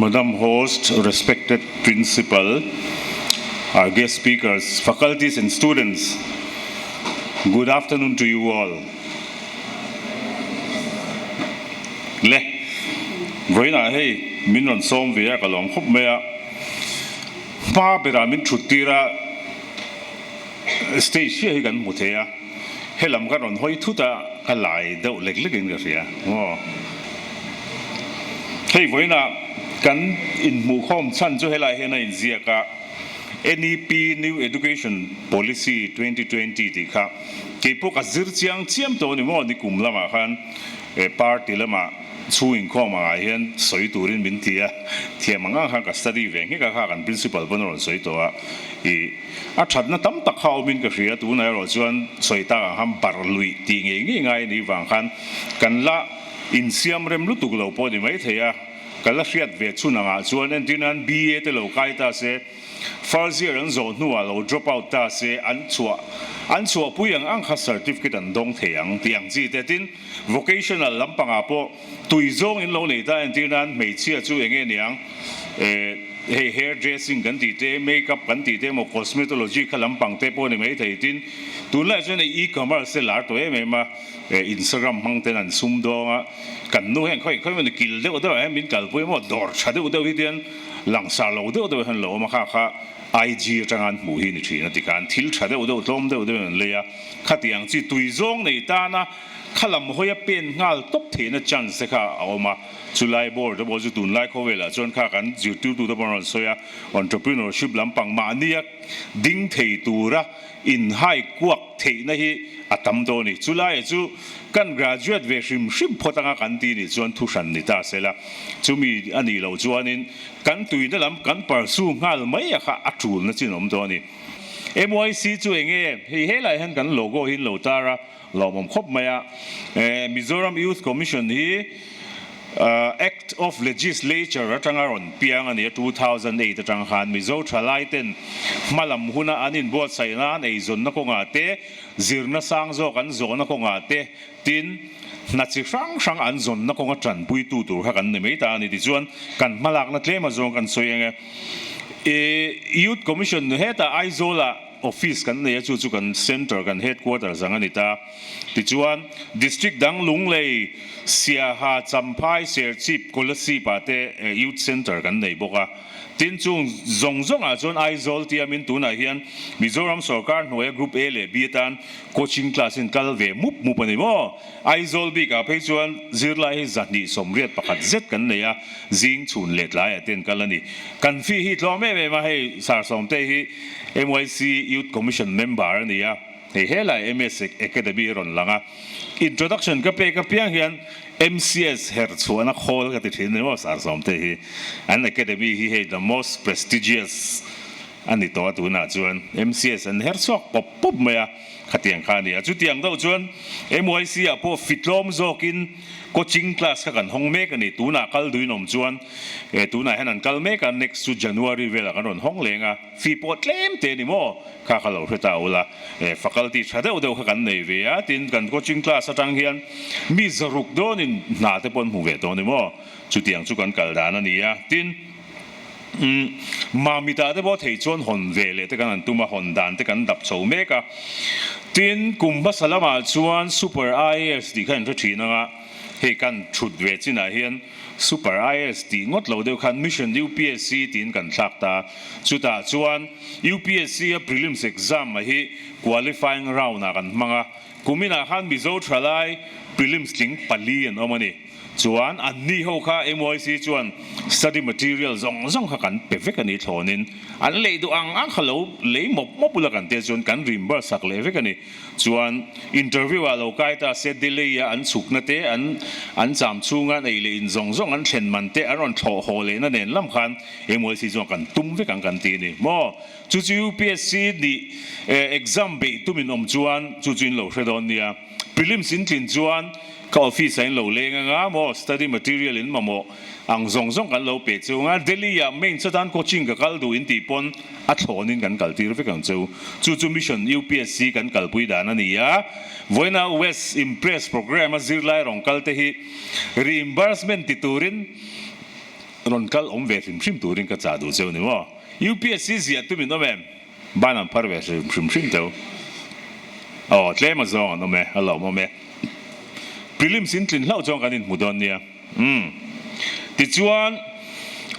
Madam Host, respected Principal, our guest speakers, faculties and students, good afternoon to you all. Le, vawiinah hei min rawn sawm ve a, ka lawm khawp mai a. Hma berah min thut tir a, stage chiah hi kan hmu thei a, helam ka rawn hawi thut a, ka lai deuh lek lek in ka hria. Aw. Hei vawiinah kan inhmuhkhawm chhan chu helai hian a inziak a, NEP New Education Policy 2020 tih kha keipawh ka zir chiang chiam tawh a ni maw nikum lamah khan party lamah chhung inkhawm angah hian sawi turin min ti a, thiam ang ang khan ka study ve nghek a kha kan principal pawn a rawn sawi tawh a, ih a thatna tam tak kha awmin ka hria tunah erawh chuan sawi tak ang khan barh luih tih ngei ngei ngai a nih vang khan kan la insiam rem lutuk lo pawh a ni maithei a. Ka la hriat ve chhun angah chuan entir nan BA te lo kai ta se, first year an zawh hnuah lo drop out ta se an chhuah an chhuahpui ang ang kha certificate an dawng thei ang tih ang chi te. Tin, vocational lampangah pawh tui zawng in lo nei ta entir nan hmeichhia chu eng nge niang eh hei hair dressing kan tih te, makeup kan tih te emaw cosmetology kha lampang te pawh a ni maithei. Tin, tunlaiah chuan hei e-commerce te lar tawh em em a. Instagram hmang ten an sum dawng a, kan nu hian khawi khawi emaw kil deuh deuh ah hian min kalpui emaw dawr tha deuh deuh hi tian langsar lo deuh deuh hian lo awm a, kha kha IG atanga an hmuh hi ni thin a ti khan thil tha deuh deuh tlawm deuh deuh in an lei a, khatiang chi tui zawng nei tana kha lam hawi a pen nghal tawp theihna chance te kha a awm a, chulai board te pawh chu tunlai khawvelah chuan kha kan zirtirtu te pawh an rawn sawi a, entrepreneurship lampang mahnia ding thei tura Inhai kuak theihna hi a tam dawn a ni. Chulaiah chu kan graduate ve hrim hrim phawt anga kan ti nih chuan thu hran ni ta sela, chumi a nih loh chuanin kan tuina lam kan pursue nghal mai a kha a tulna chin awm dawn a ni. MYC chu eng nge? Hei helaiah hian kan logo hi an lo tar a, lawmawm khawp mai a. Mizoram Youth Commission hi Act of Legislature atanga rawn piang a ni a, 2008 atang khan Mizo thalai ten hmalam huna an inbuatsaih nan eizawnna kawngah te, zirna sang zawk an zawhna kawngah te, tin, hna chi hrang hrang an zawnna kawnga tanpuitu tur kha kan ni mai ta a ni. Tichuan, kan hmalakna tlem azawng kan sawi ang e. Youth Commission hetah Aizawlah Office kan nei a, chu chu kan Centre, kan Headquarters ang a ni ta. Tichuan, District dang Lunglei, Siaha, Champhai, Serchhip, Kolasib ah te Youth Centre kan nei bawk a. Tin, chung zawng zawngah chuan Aizawl tiamin tunah hian Mizoram sawrkar hnuaia Group A leh B atan Coaching class in kal ve mup mup a ni maw? Aizawl bikah phei chuan zirlai hi 291 zet kan nei a, zing chhun leh tlaiah te an kal a ni. Kan fee hi tlawm em em a, hei Sarsawmte hi MYC Youth Commission member a ni a, hei helai MS Academy a rawn lang a. Introduction ka pek apiang hian MCS her chhuahna khawl ka ti thin a ni maw Sarsawmte hi. An academy hi hei the most prestigious a ni tawh a tunah chuan MCS an her chhuak pawp pawp mai a, khatiang kha a ni a. Chutiang deuh chuan MYC ah pawh fitlawm zawkin Coaching class kha kan hawng mek a ni. Tunah kal duin awm chuan eh tunah hian an kal mek a, next chu January velah kan rawn hawng leng a, fee pawh tlem te a ni maw? Kha kha lo hre ta ula. Eh faculty tha deuh deuh kha kan nei ve a, tin kan coaching class atang hian mi zaruk dawnin hna te pawh an hmu ve tawh a ni maw? Chutiang chu kan kal dan a ni a, tin umm Mamita te pawh thei chuan hawn ve leh te kan han tum a, hawn dan te kan dap chho mek a. Tin, kum hmasa lamah chuan Super IAS tih kha in hre thin ang a, hei kan thut ve chinah hian Super IAS tih ngawt lo deuh khan Mission UPSC tiin kan thlak ta. Chutah chuan UPSC a prelims exam a hi qualifying round ah kan hmang a, kuminah khan Mizo thalai prelims tling pali an awm a ni. Chuan anni ho kha MYC chuan study material zawng zawng kha kan pe vek a ni thlawnin an lei duh ang ang kha lo lei mawp mawp ula kan tia chuan kan reimburse sak leh vek a ni. Chuan interview ah lo kai ta se delay a an chhukna te an an cham chhunga an ei leh in zawng zawng an thlen man te an rawn thlawh haw lehna nen lam khan MYC chuan kan tum vek ang kan ti a ni maw. Chu chu UPSC nih exam beih tumin awm chuan chu chu in lo hre dawn nia. Prelims in tlin chuan Ka office ah in lo leng anga maw study material in mamawh ang zawng zawng kan lo pe cheu anga Delhi ah mains atan coaching ka kal duh in tih pawn a thlawn in kan kal tir vek ang cheu. Chu chu mission UPSC kan kalpui dan a ni a. Vawiina West Impress program a zirlai rawn kal te hi reimbursement ti turin. rawn kal awm ve hrim hrim turin ka chah duh cheu ni maw? UPSC ziah tum in awm em? Ban an phar ve hrim hrim hrim teu. Aw, tlem a zawng an awm e, a lawmawm e. Prelims in tlin hlauh chuan kan inhmu dawn nia. Umm. Tichuan,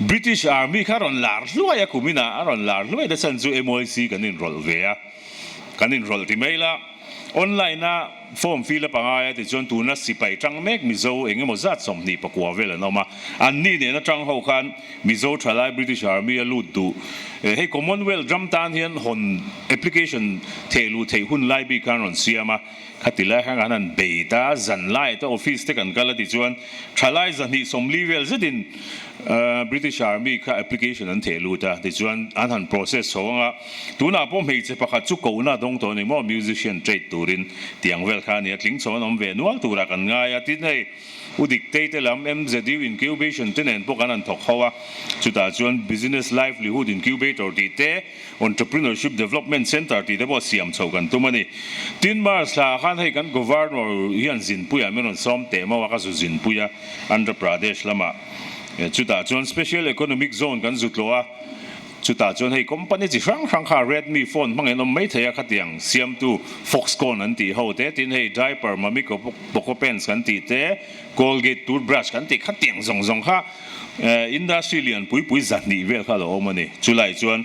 British Army kha rawn lar hluai a kum inah a rawn lar hluai na chhan chu MOIC kan inrawlh ve a. Kan inrawlh ti mai la. Online a form fill up a ngai a tichuan tuna sipai tang mek Mizo eng emaw zat 24 vel an awm a. Anni nena tang ho khan Mizo thalai British Army a lut duh. Hei Commonwealth ram tan hian hawn application theh luh theih hun lai bik khan rawn siam a. Khati lai khan kan han bei ta, zan lai te office te kan kal a tichuan thalai 240 vel zetin British Army kha application an theh lut a, tichuan an han process chho ang a, tunah pawh hmeichhe pakhat chu kohna a dawng tawh a ni maw, musician trade turin tiang vel kha a ni a, tling chho an awm ve nual turah kan ngai a, tin hei U Diktei te lam MZU Incubation te nen pawh kan han thawk ho a, chutah chuan Business Livelihood Incubator tih te, Entrepreneurship Development Centre tih te pawh siam chhoh kan tum a ni. Tin, March thla ah khan hei kan Governor hian zinpuiah min rawn sawm teh mau a, ka zu zinpui a, Andhra Pradesh lamah. Chutah chuan Special Economic Zone kan zu tlawh a, chutah chuan hei company chi hrang hrang kha Redmi phone hmangin awm mai thei a, khatiang siamtu Foxconn an tih ho te, tin hei diaper Mamiko Poco Pants kan tih te, Colgate toothbrush kan tih khatiang zawng zawng kha Industry lian pui pui 200 vel kha a lo awm a ni. Chulai chuan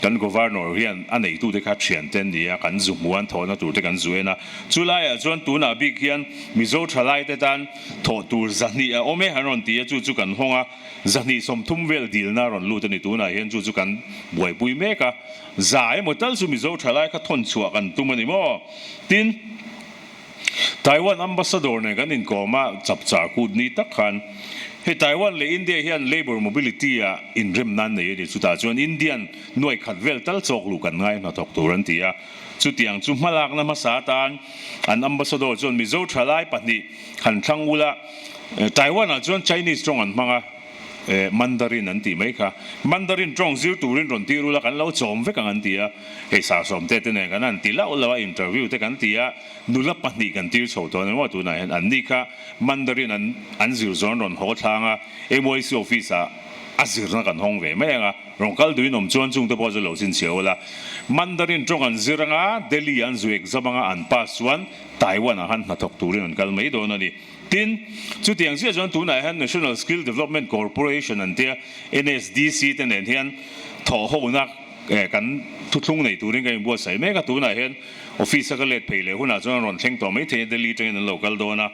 kan Governor hian a neitute kha thian te an ni a, kan zu hmu an thawhna tur te kan zu en a. Chulaiah chuan tunah bik hian Mizo thalaite tan thawh tur 200 a awm e an rawn ti a, chu chu kan hawng a, 230 vel dilna a rawn lut a ni. Tunah hian chu chu kan buaipui mek a, za emaw tal chu Mizo thalai kha thawn chhuah kan tum a ni maw? Tin. Taiwan Ambassador nen kan inkawm a, chapchar kut ni tak khan hei Taiwan leh India hian labour mobility ah inrem nan nei a ni. Chutah chuan Indian nuai khat vel tal chawk luh kan ngai hnathawk tur an ti a. Chutiang chu hmalakna hmasa atan an Ambassador chuan Mizo thalai pahnih han thlang ula, Taiwan ah chuan Chinese tawng an hmang a, Mandarin an tih mai kha. Mandarin tawng zir turin rawn tir ula kan lo chawm vek ang an ti a. Hei Sarsawmte te nen kan han ti lauh lauh a, interview te kan ti a. Nula pahnih kan tir chho tawh a ni maw tunah hian an ni kha Mandarin an an zir zawn rawn haw thlang a, MYC office ah a zirna kan hawng ve mai ang a, rawn kal duhin awm chuan chung te pawh chu lo chhinchhiah ula. Mandarin tawng an zir ang a, Delhi an zu exam ang a, an pass chuan Taiwan ah khan hnathawk turin an kal mai dawn a ni. Tin, chutiang chiah chuan tunah hian National Skill Development Corporation an tia NSDC te nen hian thawhhona kan thuthlung nei turin kan inbuatsaih mek a, tunah hian Office a ka let phei leh hunah chuan an rawn thleng tawh mai thei a, Delhi atangin an lo kal dawn a.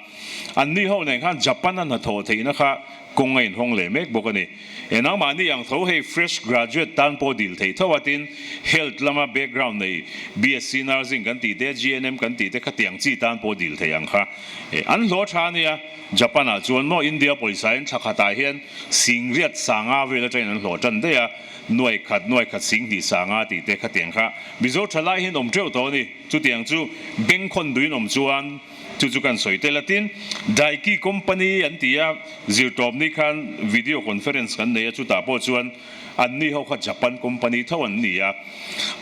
Anni ho nen khan Japan a hnathawh theihna kha kawng a inhawng leh mek bawk a ni. E nangmahni ang tho hei fresh graduate tan pawh dil theih tho a, tin health lama background nei BSc Nursing kan tih te, GNM kan tih te khatiang chi tan pawh dil theih ang kha. E an hlawh tha a nia, Japan ah chuan maw India pawisa in thla khatah hian singriat sanga vel atangin an hlawh tan daih a, Nuai khat, nuai khat 2000 sanga tih te khatiang kha Mizo thalai hian awm teuh tawh a ni. Chutiang chu bengkhawn duin awm chuan chu chu kan sawi tel a. Tin, Daiki Company an ti a, zirtawp ni khan video conference kan nei a, chutah pawh chuan anni ho kha Japan company tho an ni a.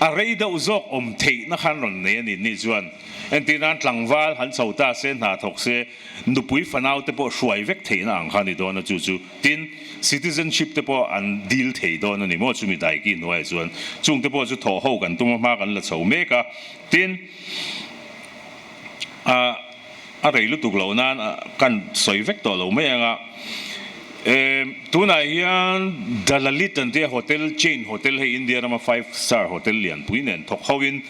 A rei deuh zawk awm theihna khan rawn nei a ni ni chuan. Entir nan tlangval han chho ta se, hna thawk se, Nupui fanau te pawh hruai vek theihna ang kha a ni dawn a, chu chu tin citizenship te pawh an dil thei dawn a ni maw chumi daiki hnuaiah chuan chung te pawh chu thawh ho kan tum a hma kan la chho mek a, tin ah a rei lutuk loh nan kan sawi vek tawh lo mai ang a. Tunah hian Dalalit an tia hotel chain hotel hei India rama five star hotel lianpui nen thawk hoin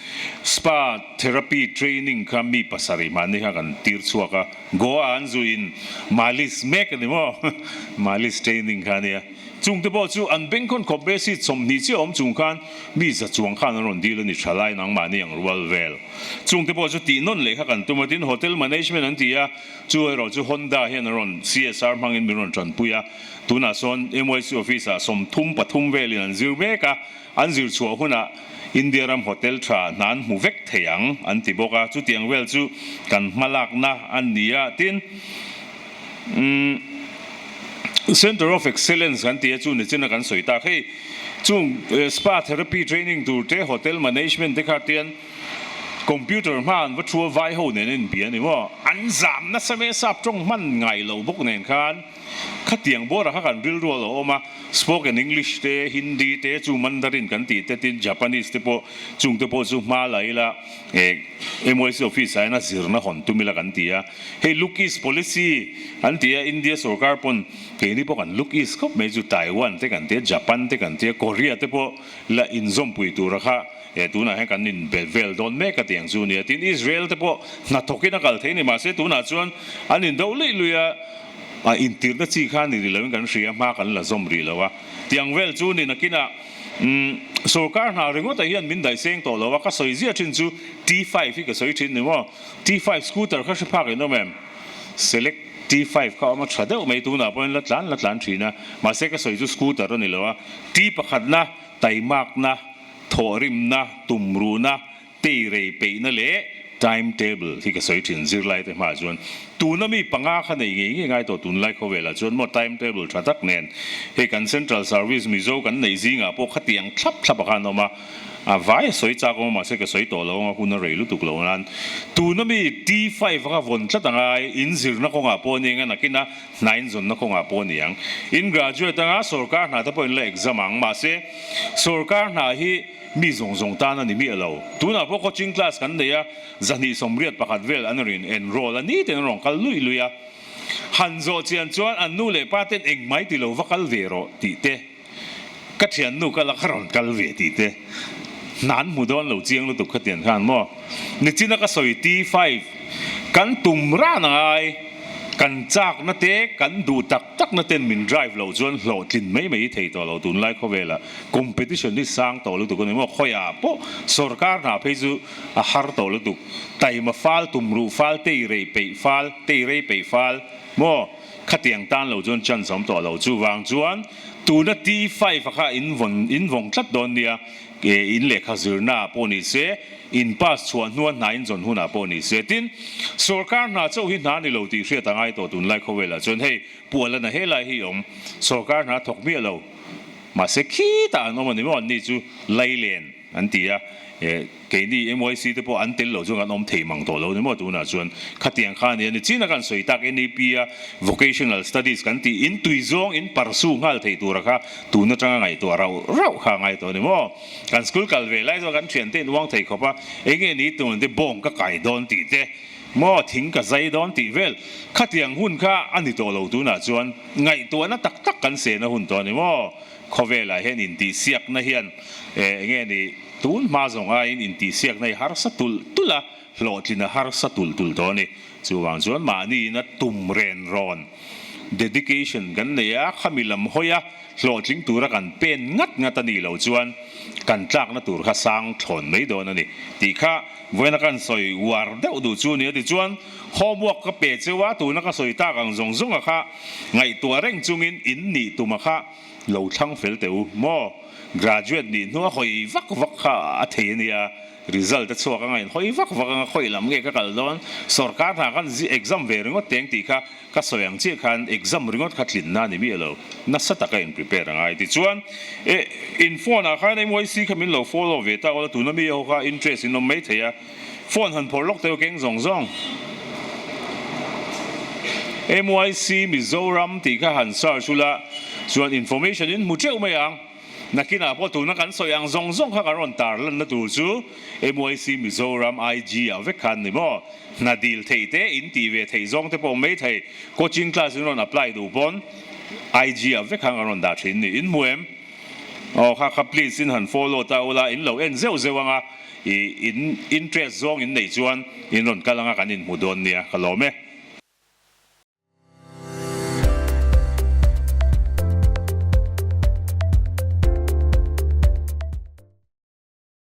spa therapy training kha mi pasarih mahni kha kan tir chhuak a, Goa an zuiin malis mek a ni maw malis training kha a nia. Chungte pawh chu an bengkhawn khawp ve seat 20 chiah awm chung khan mi za chuang khan an rawn dil a ni tha lai nangmahni ang rual vel. Chungte pawh chu tih nawn leh kha kan tum a, tin hotel management an ti a, Chu erawh chu Honda hian a rawn CSR hmangin min rawn tanpui a, tunah sawn MYC office ah 33 velin an zir mek a, an zir chhuah hunah India ram hotel tha hna an hmu vek thei ang an ti bawk a, chutiang vel chu kan hmalakna a ni a, tin umm Centre of Excellence kan ti a, chu nichina kan sawi tak hei chung spa therapy training tur te hotel management te kha tian Computer hma an va thu a vai ho nen a inbia a ni maw? An zam nasa mai a sap tawng hman ngai lo bawk nen khan Khatiang bawrah kha kan rilru a lo awm a, Spoken English te, Hindi te, chu Mandarin kan tih te tin Japanese te pawh chung te pawh chu hma la ila eh MYC office ah hian a zirna hawn tum ila kan ti a. Hei Look East Policy an ti a, India sorkar pawn keini pawh kan Look East khawp mai chu Taiwan te kan ti a, Japan te kan ti a, Korea te pawh la inzawmpui tura kha eh tunah hian kan inbel vel dawn mek a tiang chu a ni a. Tin Israel te pawh hnathawkin a kal thei a ni mahse tunah chuan an indo luih luih a. A intirna chi kha ni rih loin kan hria, hma kan la zawm rih lo a. Tiang vel chu ni nakinah umm sorkar hna ringawtah hian min daih seng tawh lo a, ka sawi ziah thin chu T five hi ka sawi thin ni maw? T five scooter kha hre phak in awm em? Select T five kha awm a tha deuh mai tunah pawhin la tlan la tlan thin a, mahse ka sawi chu scooter a ni lo a, T pakhatna, taimakna, thawhrimna, tumruhna, Tei rei peihna leh time table hi ka sawi thin zirlai te hmaah chuan tuna mi panga kha nei ngei ngei ngai tawh tunlai khawvelah chuan maw time table tha tak nen hei kan central service Mizo kan neih zingah pawh khatiang thlap thlap a khan awm a, a vai a sawi chak awm a mahse ka sawi tawh lo ang a hun a rei lutuk lo nan tuna mi T five a kha vawn tlat angai in zirna kawngah pawh a ni ang a nakina hna in zawnna kawngah pawh a ni ang in graduate anga sorkar hna te pawh in la exam ang mahse sorkar hna hi Mi zawng zawng tan a ni miah lo. Tunah pawh coaching class kan nei a, 281 vel an rawn enroll a, nitin an rawn kal luih luih a. Han zawh chian chuan an nu leh pa ten eng mai ti lo va kal ve rawh tih te, ka thiannu kal a ka rawn kal ve tih te, hna an hmu dawn lo chiang lutuk khatiang khan maw. Nichina ka sawi T five kan tum ran a ngai. Kan chakna te, kan duh tak takna ten min drive loh chuan hlawhtlin mai mai hi thei tawh lo tunlai khawvela competition hi sang tawh lutuk a ni maw? Khawiah pawh sorkar hna phei chu a har tawh lutuk. Taima fal, tumruh fal, tei rei peih fal, tei rei peih fal maw? Khatiang tan lo chuan chance a awm tawh lo. Chuvang chuan tuna T five a kha in vawn in vawng tlat dawn nia. In lehkha zirna ah pawh ni se, in pass chhuah hnua hna in zawn hunah pawh ni se. Tin, sorkar hna chauh hi hna ni lo tih hriat a ngai tawh tunlai khawvelah chuan hei Pualana helai hi awm, sorkar hna thawk miah lo. Mahse khitah an awm a ni maw? Anni chu Lailen an ti a, keini MYC te pawh an tel lo chuan kan awm thei mang tawh lo ni maw tunah chuan. Khatiang kha a ni a ni. China kan sawi tak NEP a Vocational Studies kan tih in tui zawng in pursue nghal thei tura kha Tun atanga ngaihtuah rauh rauh kha a ngai tawh a ni maw? Kan school kal ve lai chuan kan thiante in uang thei khawp a, enge ni tun te bawng ka kai dawn tih te maw thing ka zai dawn tih vel khatiang hun kha a ni tawh lo tunah chuan ngaihtuahna tak tak kan sehna hun tawh a ni maw? Khawvelah hian intihsiakna hian enge ni tun hma zawng aiin intihsiakna hi harsa tulh tulh a, hlawhtlin a harsa tulh tulh tawh a ni. Chuvang chuan mahni ina tum ren rawn, dedication, kan nei a, khami lam hawi a, hlawhtling tura kan pen ngat ngat a nih loh chuan kan tlakna tur kha sang thlawn mai dawn a ni tih kha vawiina kan sawi uar deuh duh chu a ni a. Tichuan homework ka pe cheu a, tuna ka sawi tak ang zawng zawnga kha ngaihtuah reng chungin in nih tuma kha lo thlang fel teh u maw? Graduate nih hnua hawi vak vak kha a thei a nia. Result a chhuak anga in hawi vak vak anga khawi lam nge ka kal dawn, sorkar hna khan exam ve ringawt teng tih kha ka sawi ang chiah khan exam ringawt kha tlinna a ni miah lo, nasa taka in prepare a ngai. Tichuan e in phone ah khan MYC kha min lo follow ve ta ula tuna mi ho kha interest in awm mai thei a, phone han phawrh lawk teu keng zawng zawng. MYC Mizoram tih kha han search ula chuan information in hmu teuh mai ang. Nakinah pawh tuna kan sawi ang zawng zawng kha kan rawn tar lanna tur chu MYC Mizoram IG ah vek khan ni maw? Hna dil theih te, in tih ve theih zawng te pawh awm mai thei. Coaching class in rawn apply duh pawn IG ah vek khan kan rawn dah thin ni. In hmu em? Aw kha kha please in han follow ta ula, in lo en zeuh zeuh anga i in interest zawng in neih chuan in rawn kal anga kan inhmu dawn nia ka lawm e.